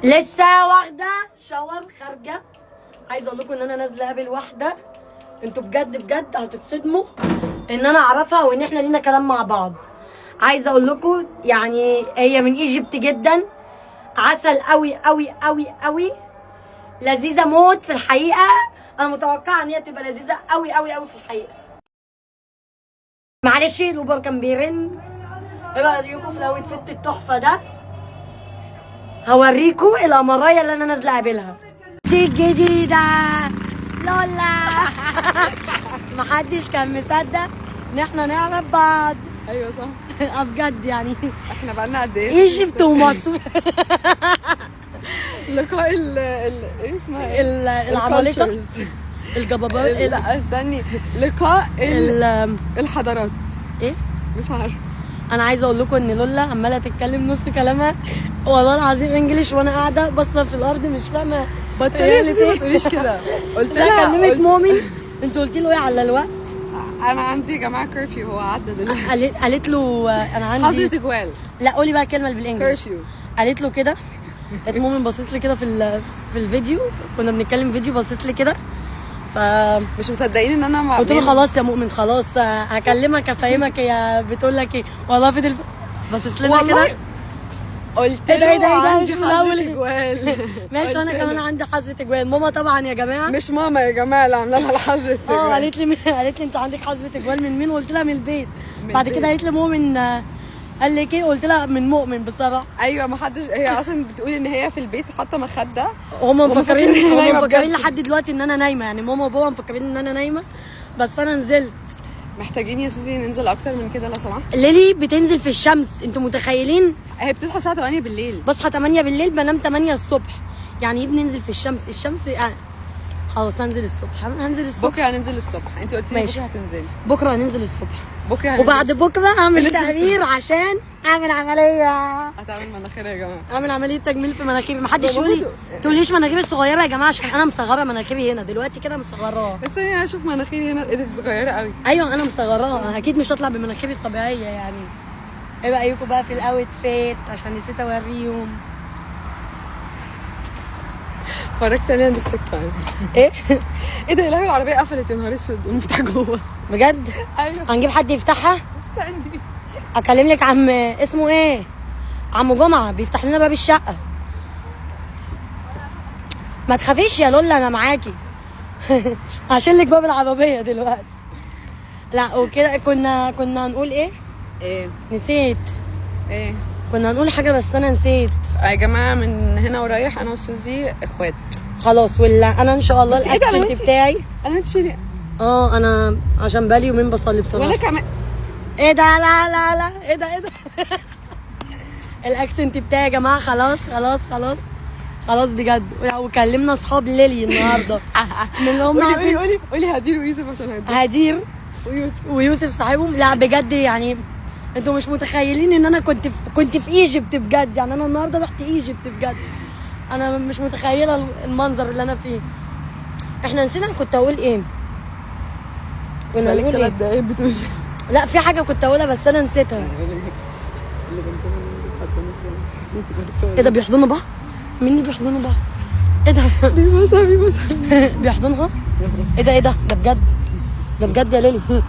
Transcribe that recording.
لسه واخده shower خارجه. عايزه اقول لكم ان انا نازله اقابل واحده، انتوا بجد بجد هتتصدموا ان انا اعرفها وان احنا لينا كلام مع بعض. عايزه اقول لكم يعني هي من Egypt جدا، عسل قوي قوي قوي قوي، لذيذة موت في الحقيقه. انا متوقعه ان هي تبقى لذيذة قوي قوي قوي في الحقيقه. معلش ال Uber كان بيرن. ايه رايكم في ال outfit التحفة ده؟ هوريكم القمرايه اللي انا نازله اقابلها دي الجديدة لولا. محدش كان مصدق ان احنا نعرف بعض. ايوه صح. بجد يعني. احنا بقالنا قد ايه؟ Egypt ومصر. لقاء ال ايه اسمها ايه؟ العمالقه. ال cultures. الجبابرة. لا استني، لقاء الحضارات. ايه؟ مش عارفه. انا عايزه اقول لكم ان لولا عماله تتكلم نص كلامها والله العظيم English، وانا قاعدة باصة في الارض مش فاهمه. بطلي يا سوسي، ما تقوليش كده. قلت لا لها كلمت مؤمن. انت قلتي له ايه على الوقت؟ انا عندي يا جماعة curfew، هو عدى دلوقتي. قالت له انا عندي حظر تجوال. لا قولي بقى كلمة بال English. curfew. قالت له كده، لقيت مؤمن باصص لي كده في الفيديو، كنا بنتكلم فيديو، باصص لي كده ف مش مصدقين ان انا مع قلت له خلاص يا مؤمن خلاص، هكلمك افهمك هي بتقول لك ايه. والله فضل باصص لنا والله كده. قلت إيه ده، له إيه ده، إيه ده؟ عندي مش من حظر الأول. تجوال. ماشي، وانا قلت كمان له. عندي حظر تجوال. ماما طبعا يا جماعه. مش ماما يا جماعة اللي عامله لها الحظر التجوال. قالت لي انت عندك حظر تجوال من مين؟ قلت لها من البيت. من بعد كده البيت. قالت لي مؤمن، قال لك ايه؟ قلت لها من مؤمن بصراحه. ايوه ما حدش، هي اصلا بتقول ان هي في البيت حاطه مخده. هما مفكرين مفكرين هما نايمة مفكرين بجد. لحد دلوقتي ان انا نايمه، يعني ماما وبابا مفكرين ان انا نايمه، بس انا نزلت. محتاجين يا سوزي ننزل اكتر من كده لو سمحت. ليلي بتنزل في الشمس، انتوا متخيلين؟ هي بتصحى الساعة 8 بالليل. بصحى 8 بالليل بنام 8 الصبح، يعني ايه بننزل في الشمس؟ الشمس يعني خلاص هنزل الصبح، هنزل الصبح. بكره هننزل الصبح، انت قلتي لي. ماشي. بكره هتنزلي. بكره هننزل الصبح. بكره هننزل وبعد الصبح. بكره اعمل هننزل تقرير عشان اعمل عمليه. هتعمل مناخيرها يا جماعه. اعمل عملية تجميل في مناخيري. محدش ده يقول لي برضه- تقوليش مناخيري الصغيرة يا جماعه، عشان انا مصغرة مناخيري هنا دلوقتي كده مصغراها. استني انا اشوف مناخيري هنا، ايه ده صغيرة قوي. ايوه انا مصغراها، اكيد مش هطلع بمناخيري الطبيعية يعني. ايه رايكم بقى في ال outfit؟ عشان نسيت اوريهم. اتفرجت عليها District 5. ايه؟ ايه ده يا لهوي، العربية قفلت، يا نهار اسود، والمفتاح جوه. بجد؟ ايوه. هنجيب حد يفتحها؟ استني. اكلم لك عم اسمه ايه، عم جمعه بيفتح لنا باب الشقه. ما تخافيش يا لولا انا معاكي. هشيل لك باب العربية دلوقتي. لا وكده كنا هنقول ايه؟ ايه؟ نسيت. ايه؟ كنا هنقول حاجة بس انا نسيت. يا جماعة من هنا ورايح انا وسوزي اخوات. خلاص ولا انا ان شاء الله بس إيه ده، أنا ال accent وإنتي؟ بتاعي. انا انت شيلي. اه انا عشان بقالي يومين بصلي بصراحه. وانا كمان. ايه ده؟ لا لا لا، ايه ده ايه ده؟ ال accent بتاعي يا جماعة خلاص خلاص خلاص خلاص بجد. وكلمنا اصحاب ليلي النهارده من اللي هم قولي قولي عارفين. قولي قولي هدير ويوسف عشان هيتبسطوا. هدير ويوسف. ويوسف صاحبهم. لا بجد يعني انتوا مش متخيلين ان انا كنت في Egypt بجد، يعني انا النهارده رحت Egypt بجد. انا مش متخيله المنظر اللي انا فيه. احنا نسينا كنت اقول ايه؟ كنا بقالك نقول ايه؟ 3 دقايق بتقولي. لا في حاجة كنت اقولها بس انا نسيتها. ايه ده بيحضنوا بعض؟ مين اللي بيحضنوا بعض؟ ايه ده؟ بيبوسها بيبوسها. بيحضنها؟ ايه ده ايه ده؟ ده بجد ده بجد يا ليلي.